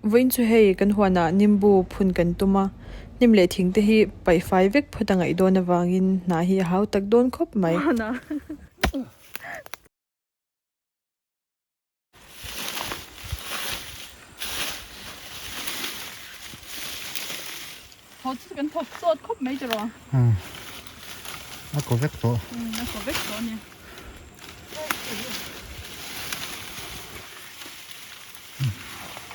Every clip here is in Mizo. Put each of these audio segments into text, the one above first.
Vawiin chu hei kan huanah nimbu phun kan tum a, hnim leh thing te hi paih fai vek phawt a ngaih dawn avangin hna hi a hau tak dawn khawp mai. Tho chu kan thawk chawt khawp mai tiraw? Umm a kaw vek tawh. Umm a kaw vek tawh a ni.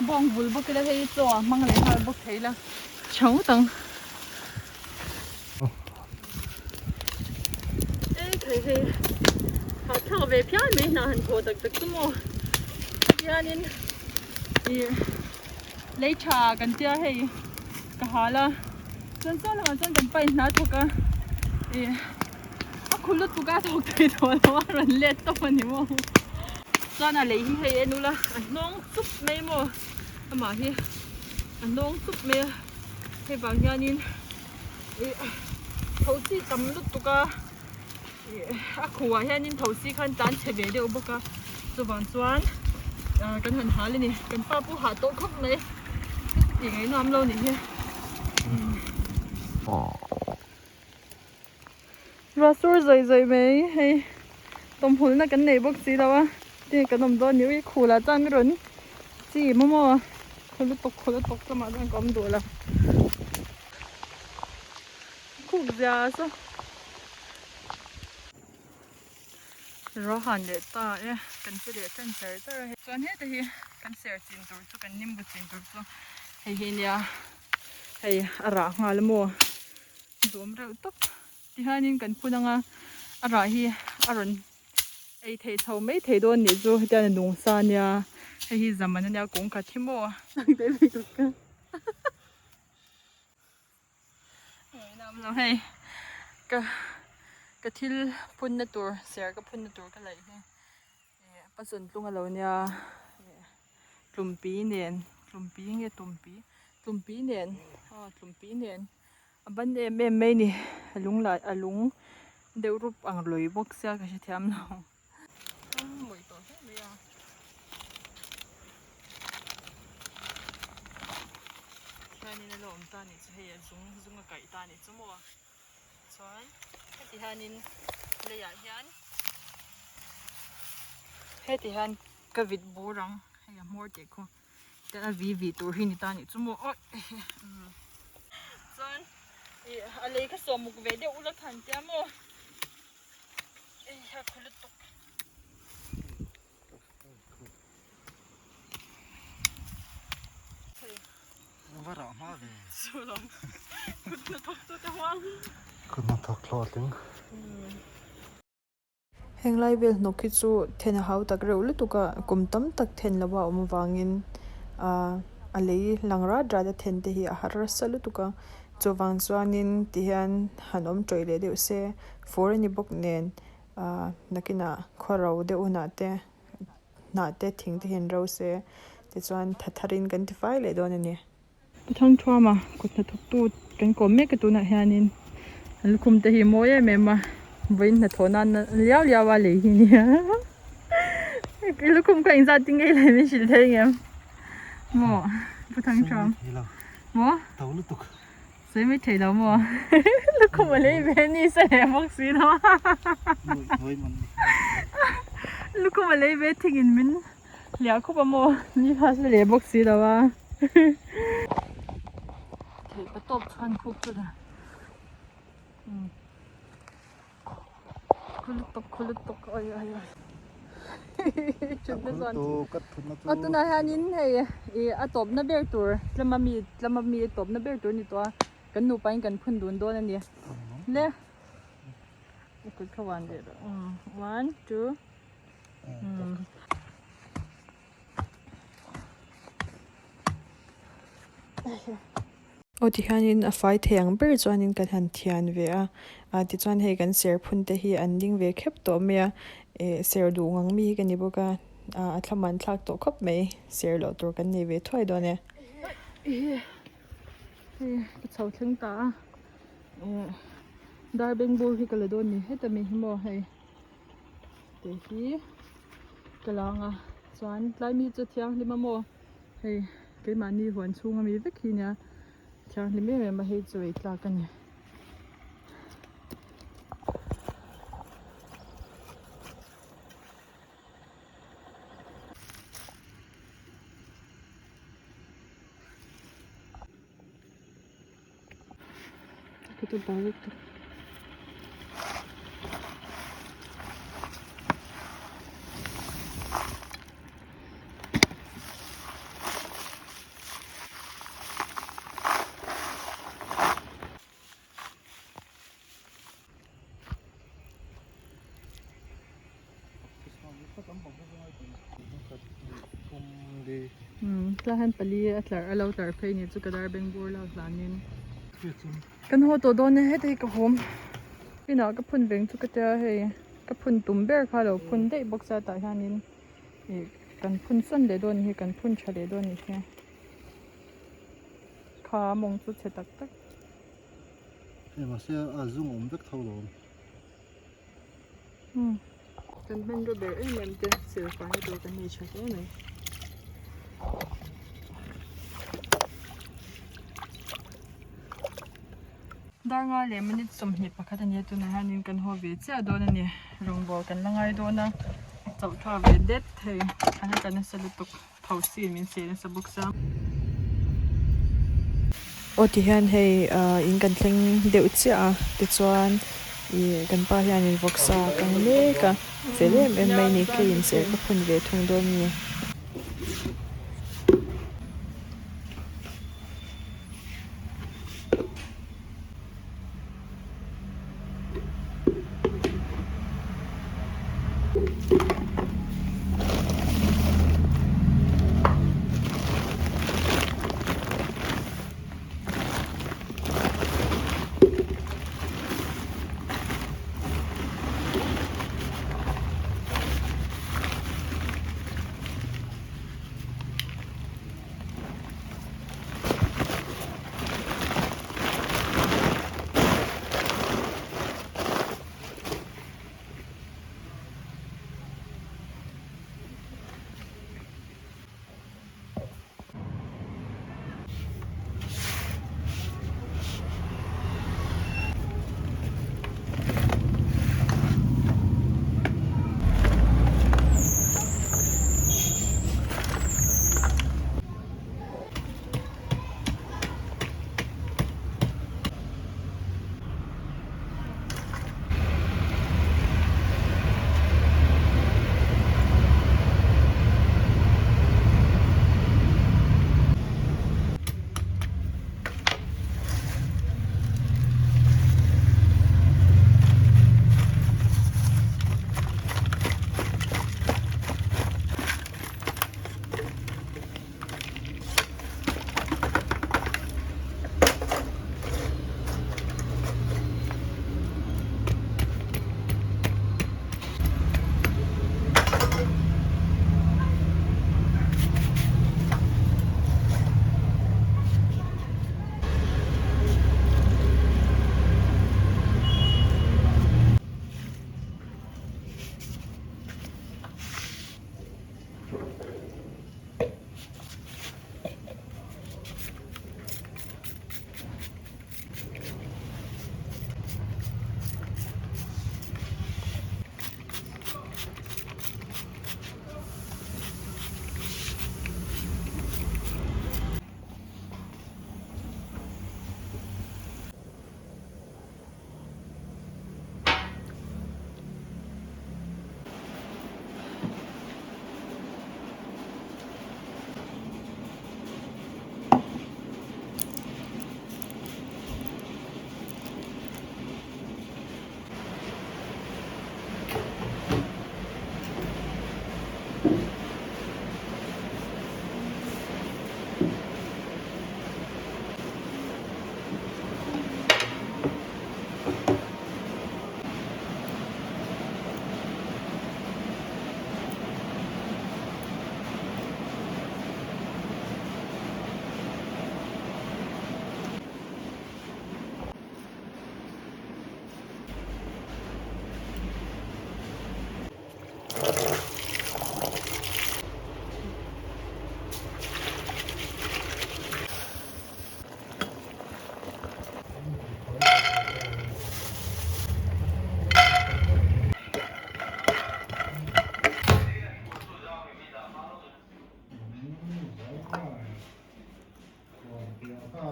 Bawng vul bawk ila hei chaw ah hmang leh nghal bawk thei ila tha ngawt ang. Ei thei hei hahthlak ve phian mai hna han thaw tak tak chu maw tihianin ih lei tha kan tia hei ka hal a chuan saw lamah chuan kan pain hna thawk a ih a khu lutuk a thawk thei tawh lo a rawn let tawp a ni maw chuan a lei hi hei en ula a hnawng chup mai maw amah hi a hnawng chup mai a hei vang hianin ih thosi tam lutuk a ih a khuh ah hianin thosi khan tlan chhe ve deuh bawk a chuvang chuan ah kan han hal a ni kan pa pawh hah tawh khawp mai tih ngaih nuam lo nih hi ruah sur zawih zawih mai hei tawmhulh na kan nei bawk si lo a tinge kan awm dawn ni ui khul ah chuan ka rawn chi maw maw khaw lutuk khaw lutuk lamah chuan ka awm duh lo. Khuk zia saw Rohan leh ta e kan che leh tan char char a hei chuan heta hi kan ser chin tur chu kan nimbu chin tur chu hei hi nia hei a rah nghal a maw duhawm reuh tawp tihianin kan phun anga a rah hi a rawn ei theih chho mai thei dawn nih chu hetiang a nung sa ania hei hi zaman ania kawngkhat hi maw. Hei ka ka thil phun na tur ser ka phun na tur ka laih hi ih pasawn tlung a lo nia ih tlumpi nen tlumpi nge tumpi tlumpi nen aw tlumpi nen a ban em em mai a ni a lung lah a lung deuh rup ang lawi bawk sia ka hrethiam lo. Hianin a lo awm ta nih chu hei a zung zung a kaih ta nih chu maw chuan heti hianin leiah hian heti hian ka vit bur ang hei a hmawr tih khaw tian a vi vi tur hi ni ta nih chu maw awi chuan ih a lei kha sawm muk ve deuh ula khan tia maw. Kut hnathawk hlawhtling. Heng lai vel hnawk hi chu then a hau tak reuh lutuk a, kum tam tak then lo a awm avangin ah a lei lang rat rat a then te hi a har nasa lutuk a. Chuvang chuanin tihian han awm tawih leh deuh se, fur a ni bawk nen ahh nakinah khaw ro deuh hunah te hnah te thing te hian ro se tichuan tha tharin kan ti fai leh dawn a ni. Thang thuama kut hnathawktu kan kawm mek a tunah hianin an lukhum te hi mawi em em a, vawiin hnathawh nan liau liau a lei hi a nia lukhum kha engzat tin nge i lei min hrilh thei ngem maw Pu Thangthuam. Maw? To lutuk. Sawi mai thei lo maw? Lukhum a lei ve ni sa leh bawk si lo. Lukhum a lei ve thingin min hliah khup a maw? Ni kha sa leh bawk si lo a. Theih pa tawp chuan khup chu la. Khu lutuk khu lutuk oi oi oi thutna chuan a tunah hianin hei ih a tawpna ber tur tlama mi tlama mi a tawpna ber tur a ni tawh a kan nupa in kan phun dun dawn a ni le kut kha uan leh rawh one two umm. Aw tihianin a fai thei ang ber chuanin kan han thian ve a, ah tichuan hei kan ser phun te hi an ding ve khep tawh mai a, eh ser duh ngang mi hi ka ni bawk a, ah a thlam an thlak tawh khawp mai, ser loh tur kan nei ve thuai dawn e. Hei ka chho thleng ta a, eh dar beng bur hi ka la dawn ni heta mi hi maw hei te hi ka lang a chuan tlai mi chu thianghlim a maw hei. Keimahni huan chhung ami vek hi nia thianghlim em em a hei chu ei tlak a ni. Tah hian pali a tlar a lo tlar phei ni chu ka dar beng bur lak hlanin kan haw tawh dawn e heti hi ka hawm inah ka phun veng chu ka tia hei ka phun tum ber kha lo phun daih bawk sia tah hianin ih kan phun sawn leh dawn hi kan phun tha leh dawn ni hi kha mawng chu chhe tak tak. Hei mahse a zung awm vek tho lo. Kan hmanraw ber em em te silfaina tur kan nei tha hle mai. Dar nga leh minute 21 a nia tunah hianin kan haw ve chiah dawn a ni. Rawngbawl kan la ngai dawn a, chauh tha ve det thei an la tla nasa lutuk. Thosi min seh nasa bawk sa. Aw ti hian hei in kan thleng deuh chiah a tichuan ih kan pa hianin vawksa a kang mek a fel em em mai ni kei in serh ka phun ve thung dawn a ni.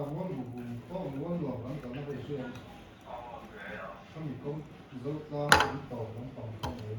Mualbuhum aw Mualnuam kan kalna kha i hria em? Khami kawng Zotlang in tawp lampang kha a ni.